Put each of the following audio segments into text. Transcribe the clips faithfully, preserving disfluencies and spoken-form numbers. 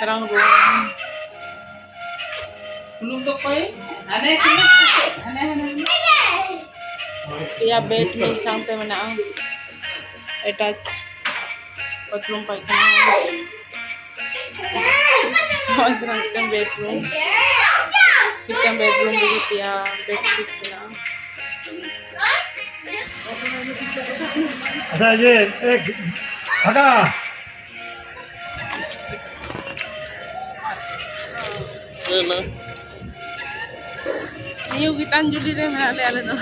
ᱢᱟᱨᱟᱝ ᱨᱩᱢ᱾ ᱥᱩᱱᱩᱢ ᱫᱚ ᱚᱠᱚᱭ? ᱦᱟᱱᱮ, ᱦᱟᱱᱮ, ᱦᱟᱱᱮ, ᱦᱟᱱᱮ᱾ ᱯᱮᱭᱟ ᱵᱮᱰ ᱢᱤᱫ ᱥᱟᱶᱛᱮ ᱢᱮᱱᱟᱜᱼᱟ᱾ ᱮᱴᱟᱪ ᱵᱟᱛᱷᱨᱩᱢ, ᱯᱟᱭᱠᱷᱟᱱᱟ᱾ ᱱᱚᱜᱼᱚᱭ ᱛᱚᱨᱟ ᱢᱤᱫᱴᱟᱝ ᱵᱮᱰᱨᱩᱢ᱾ ᱢᱤᱫᱴᱟᱝ ᱵᱮᱰᱨᱩᱢ ᱨᱮᱜᱮ ᱯᱮᱭᱟ ᱵᱮᱰᱥᱤᱴ ᱢᱮᱱᱟᱜᱼᱟ᱾ ᱟᱪᱪᱷᱟ, ᱤᱭᱟᱹ, ᱮ, ᱯᱷᱟᱸᱠᱟ᱾ ᱦᱮᱸ, ᱱᱟ᱾ ᱱᱤᱭᱩ ᱜᱤᱛᱟᱧᱡᱚᱞᱤ ᱨᱮ ᱢᱮᱱᱟᱜ ᱞᱮᱭᱟ ᱟᱞᱮ ᱫᱚ᱾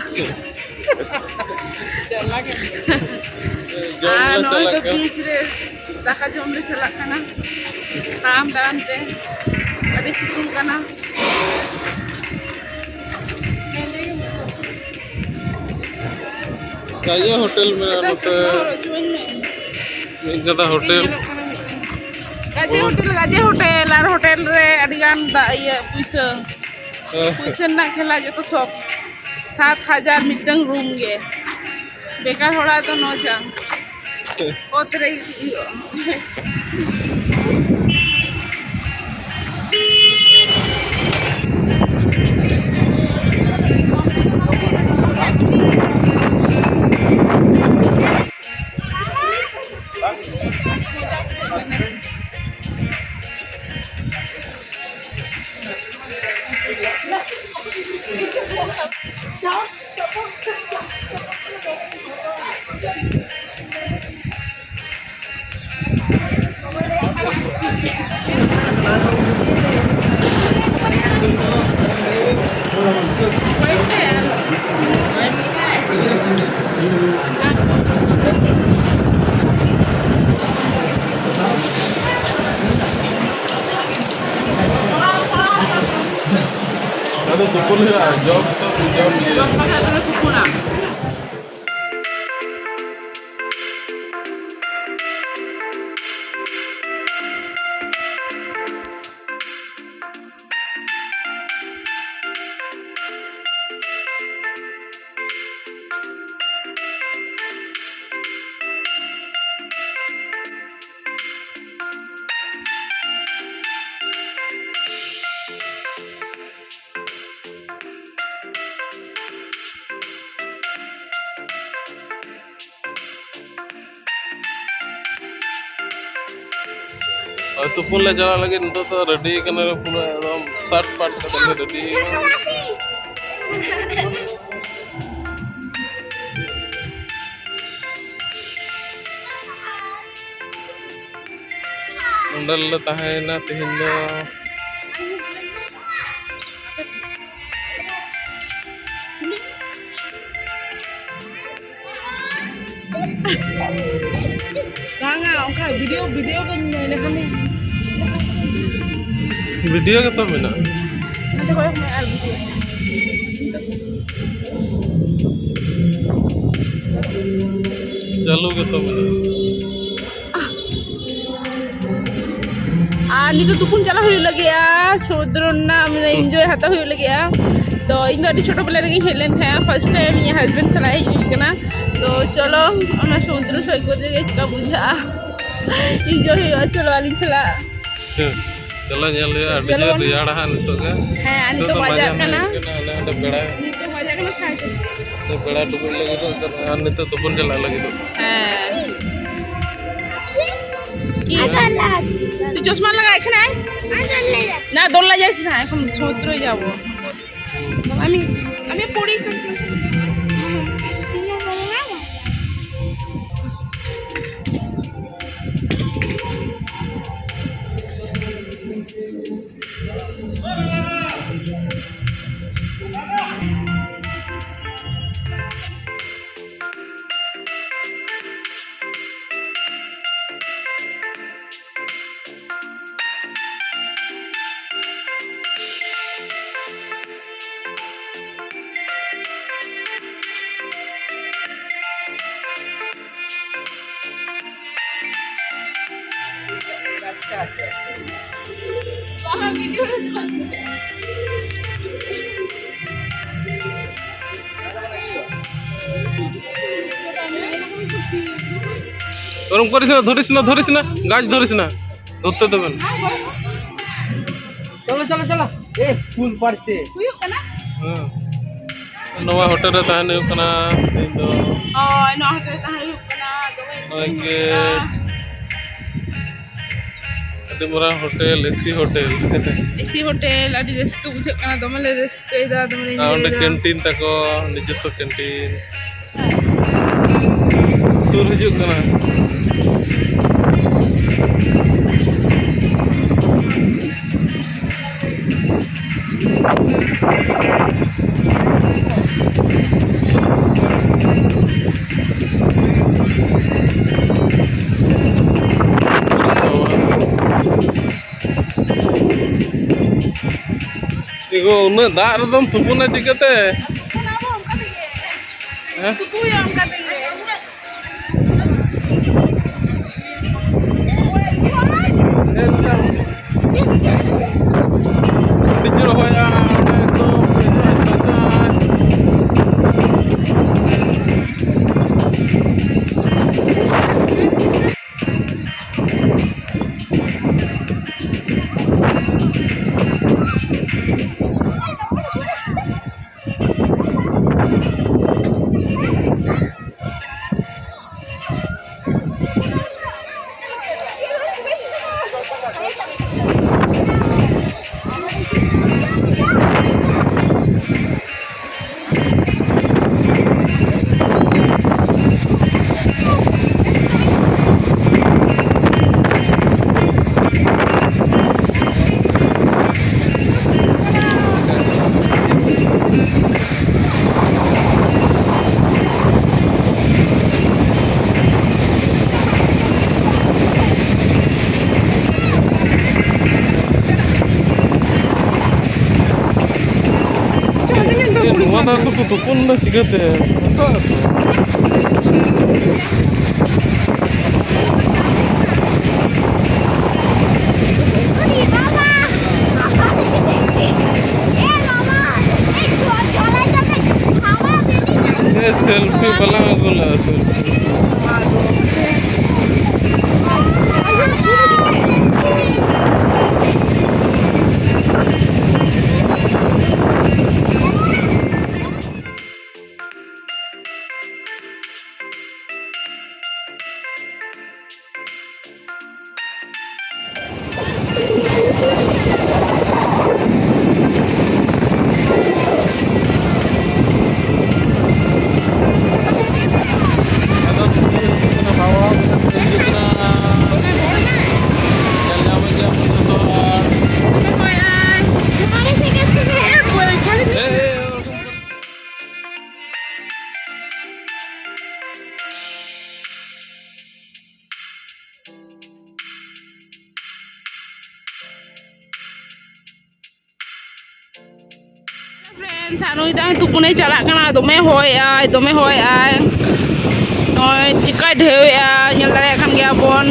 ᱡᱚᱢ ᱟᱨ ᱞᱮ ᱱᱚᱜᱼᱚᱭ ᱪᱟᱞᱟᱜ ᱫᱚ ᱠᱟᱱᱟ᱾ ᱵᱤᱪ ᱨᱮ ᱫᱟᱠᱟ ᱡᱚᱢ ᱞᱮ ᱪᱟᱞᱟᱜ ᱠᱟᱱᱟ, ᱛᱟᱲᱟᱢ ᱛᱟᱲᱟᱢ ᱛᱮ᱾ ᱟᱹᱰᱤ ᱥᱤᱛᱩᱝ ᱠᱟᱱᱟ᱾ ᱜᱟᱡᱮ ᱦᱳᱴᱮᱞ ᱢᱮᱱᱟᱜᱼᱟ ᱱᱚᱛᱮ᱾ ᱢᱤᱫ ᱜᱟᱫᱟ ᱦᱳᱴᱮᱞ᱾ ᱜᱟᱡᱮ ᱦᱳᱴᱮᱞ, ᱜᱟᱡᱮ ᱦᱳᱴᱮᱞ, ᱟᱨ ᱦᱳᱴᱮᱞ ᱨᱮ ᱟᱹᱰᱤ ᱜᱟᱱ ᱫᱟ-, ᱤᱭᱟᱹ, ᱯᱩᱭᱥᱟᱹ᱾ ᱦᱮᱸ᱾ ᱯᱩᱭᱥᱟᱹ ᱨᱮᱱᱟᱜ ᱠᱷᱮᱞᱟ ᱡᱚᱛᱚ ᱥᱚᱵ᱾ ᱥᱟᱛ ᱦᱟᱡᱟᱨ ᱢᱤᱫᱴᱟᱝ ᱨᱩᱢ ᱜᱮ᱾ ᱵᱮᱠᱟᱨ ᱦᱚᱲᱟᱜ ᱫᱚ ᱱᱚ ᱪᱟᱸᱫ᱾ ᱚᱛ ᱨᱮ ᱜᱤᱛᱤᱡ ᱦᱩᱭᱩᱜᱼᱟ᱾ ᱟᱫᱚ ᱛᱩᱯᱩᱱ ᱦᱩᱭᱩᱜᱼᱟ, ᱡᱚᱢ ᱛᱚ ᱡᱚᱢ ᱜᱮ᱾ ᱡᱚᱢ ᱠᱟᱛᱮ ᱟᱫᱚᱞᱮ ᱛᱩᱯᱩᱱᱟ᱾ ᱛᱩᱯᱩᱱ ᱞᱮ ᱪᱟᱞᱟᱜ ᱞᱟᱹᱜᱤᱫ ᱱᱤᱛᱚᱜ ᱫᱚ ᱨᱮᱰᱤ ᱠᱟᱱᱟᱞᱮ, ᱯᱩᱨᱟᱹ ᱮᱠᱫᱚᱢ ᱥᱟᱴ ᱯᱟᱴ ᱠᱟᱛᱮ ᱞᱮ ᱨᱮᱰᱤ ᱠᱟᱱᱟ᱾ ᱱᱚᱸᱰᱮ ᱞᱮ ᱛᱟᱦᱮᱸᱭᱮᱱᱟ ᱛᱮᱦᱮᱧ ᱫᱚ᱾ ᱵᱟᱝᱟ, ᱚᱱᱠᱟ ᱵᱷᱤᱰᱤᱭᱳ, ᱵᱷᱤᱰᱤᱭᱳ ᱵᱟᱹᱧ ᱧᱮᱞ ᱞᱮᱠᱷᱟᱱ᱾ ᱵᱷᱤᱰᱤᱭᱳ ᱜᱮᱛᱚ ᱢᱮᱱᱟᱜᱼᱟ᱾ ᱱᱚᱸᱰᱮ ᱠᱚᱭᱚᱜ ᱢᱮ ᱟᱨ ᱵᱷᱤᱰᱤᱭᱳ᱾ ᱪᱟᱹᱞᱩ ᱜᱮᱛᱚ ᱢᱮᱱᱟᱜᱼᱟ᱾ ᱟᱨ ᱱᱤᱛᱚᱜ ᱛᱩᱯᱩᱱ ᱪᱟᱞᱟᱜ ᱦᱩᱭᱩᱜ ᱞᱟᱹᱜᱤᱫᱼᱟ, ᱥᱚᱢᱩᱫᱨᱚ ᱨᱮᱱᱟᱜ ᱢᱟᱱᱮ ᱤᱱᱡᱚᱭ ᱦᱟᱛᱟᱣ ᱦᱩᱭᱩᱜ ᱞᱟᱹᱜᱤᱫᱼᱟ᱾ ᱛᱚ ᱤᱧ ᱫᱚ ᱟᱹᱰᱤ ᱪᱷᱳᱴᱳ ᱵᱮᱞᱟ ᱨᱮᱜᱮᱧ ᱦᱮᱡ ᱞᱮᱱ ᱛᱟᱦᱮᱸᱫ, ᱯᱷᱟᱨᱥᱴ ᱴᱟᱭᱤᱢ ᱤᱧᱟᱹᱜ ᱦᱟᱥᱵᱮᱱᱰ ᱥᱟᱞᱟᱜ ᱦᱮᱡ ᱦᱩᱭ ᱠᱟᱱᱟ᱾ ᱛᱚ ᱪᱚᱞᱚ ᱚᱱᱟ ᱥᱚᱢᱩᱫᱨᱚ ᱥᱚᱭᱠᱚᱛ ᱨᱮᱜᱮ ᱪᱮᱠᱟ ᱵᱩᱡᱷᱟᱹᱜᱼᱟ, ᱤᱱᱡᱚᱭ ᱦᱩᱭᱩᱜᱼᱟ᱾ ᱪᱚᱞᱚ ᱟᱹᱞᱤᱧ ᱥᱟᱞᱟᱜ᱾ ᱦᱮᱸ, ᱪᱚᱞᱚ ᱧᱮᱞ ᱦᱩᱭᱩᱜᱼᱟ, ᱟᱹᱰᱤ ᱪᱚᱞᱚ ᱡᱳᱨ ᱵᱚᱱ᱾ ᱨᱮᱭᱟᱲᱟ ᱦᱟᱸᱜ ᱱᱤᱛᱚᱜ ᱜᱮ᱾ ᱦᱮᱸ, ᱟᱨ ᱱᱤᱛᱚᱜ ᱱᱤᱛᱚᱜ ᱫᱚ ᱵᱟᱡᱟᱜ ᱢᱟᱡᱟᱱ ᱠᱟᱱᱟ᱾ ᱦᱩᱭᱩᱜ ᱠᱟᱱᱟ, ᱟᱞᱮ ᱦᱟᱸᱰᱮ ᱵᱮᱲᱟ ᱱᱤᱛᱚᱜ ᱵᱟᱡᱟᱜ ᱠᱟᱱᱟ ᱪᱷᱚᱭ ᱵᱟᱡᱮ᱾ ᱱᱤᱛᱚᱜ ᱵᱮᱲᱟ ᱰᱩᱵᱩᱡ ᱞᱟᱹᱜᱤᱫᱚᱜ ᱠᱟᱱᱟ ᱟᱨ ᱱᱤᱛᱚᱜ ᱛᱩᱯᱩᱱ ᱪᱟᱞᱟᱜ ᱞᱟᱹᱜᱤᱫᱚᱜ ᱠᱟᱱᱟ᱾ ᱦᱮᱸ᱾ কি? আদর লাগাচ্ছি। তুই চশমা লাগা এখানে আয়। আদর লেগে যাচ্ছে। না, দোলনা যাইস না, এখন সমুদ্রই যাবো। আমি, আমি পড়ি চশমা। তুমি বলো না। ওরম করিস না, ধরিস না, ধরিস না, গাছ ধরিস না, ধরতে দেবেন। চলো, চলো, চলো। এ, ফুল পাড়ছে। ᱦᱩᱭᱩᱜ ᱠᱟᱱᱟ? ᱦᱮᱸ᱾ ᱱᱚᱣᱟ ᱦᱳᱴᱮᱞ ᱨᱮ ᱛᱟᱦᱮᱱ ᱦᱩᱭᱩᱜ ᱠᱟᱱᱟ ᱛᱮᱦᱮᱧ ᱫᱚ᱾ ᱦᱳᱭ, ᱱᱚᱣᱟ ᱦᱳᱴᱮᱞ ᱨᱮ ᱛᱟᱦᱮᱱ ᱦᱩᱭᱩᱜ ᱠᱟᱱᱟ, ᱫᱚᱢᱮ ᱱᱚᱜᱼᱚᱭ ᱜᱮ᱾ ᱛᱤᱱ ᱢᱟᱨᱟᱝ hotel, AC hotel. AC hotel, ᱟᱹᱰᱤ ᱨᱟᱹᱥᱠᱟᱹ ᱵᱩᱡᱷᱟᱹᱜ ᱠᱟᱱᱟ, ᱫᱚᱢᱮ ᱞᱮ ᱨᱟᱹᱥᱠᱟᱹᱭᱮᱫᱟ, ᱫᱚᱢᱮ ᱞᱮ ᱟᱨ ᱚᱸᱰᱮ ᱮᱱᱡᱚᱭᱮᱫᱟ᱾ ᱠᱮᱱᱴᱤᱱ ᱛᱟᱠᱚ, ᱱᱤᱡᱚᱥᱥᱚ ᱠᱮᱱᱴᱤᱱ᱾ ᱥᱩᱨ ᱦᱤᱡᱩᱜ ᱠᱟᱱᱟ᱾ ᱮᱜᱳ, ᱩᱱᱟᱹᱜ ᱫᱟᱜ ᱨᱮᱫᱚᱢ ᱛᱩᱯᱩᱱᱟ ᱪᱤᱠᱟᱹᱛᱮ? ᱛᱩᱯᱩᱱᱟᱵᱚ ᱚᱱᱠᱟ ᱛᱮᱜᱮ᱾ ᱦᱮᱸ? ᱛᱩᱯᱩᱭᱟ ᱚᱱᱠᱟ ᱛᱮᱜᱮ᱾ ᱟᱹᱰᱤ ᱡᱳᱨ ᱦᱚᱭᱟ, ᱚᱸᱰᱮ ᱮᱠᱫᱚᱢ ᱥᱮᱥᱟᱭ, ᱥᱮᱥᱟᱭ᱾ ᱱᱚᱣᱟ ᱫᱟᱜ ᱫᱚᱠᱚ ᱛᱩᱯᱩᱱ ᱫᱚ ᱪᱤᱠᱟᱹᱛᱮ? ᱦᱟᱥᱟ ᱟᱛᱚ᱾ ᱮ, ᱥᱮᱞᱯᱷᱤ ᱵᱟᱞᱟᱝ ᱟᱹᱜᱩ ᱞᱮᱫᱼᱟ, ᱥᱮᱞᱯᱷᱤ᱾ Friends, ᱟᱨ ᱱᱩᱭ ᱫᱚ ᱛᱩᱯᱩᱱᱮ ᱪᱟᱞᱟᱜ ᱠᱟᱱᱟ᱾ ᱫᱚᱢᱮ ᱦᱚᱭᱮᱜᱼᱟᱭ, ᱫᱚᱢᱮ ᱦᱚᱭᱮᱜᱼᱟᱭ᱾ ᱱᱚᱜᱼᱚᱭ ᱪᱮᱠᱟᱭ ᱰᱷᱮᱣᱮᱜᱼᱟ, ᱧᱮᱞ ᱫᱟᱲᱮᱭᱟᱜ ᱠᱟᱱ ᱜᱮᱭᱟ ᱵᱚᱱ᱾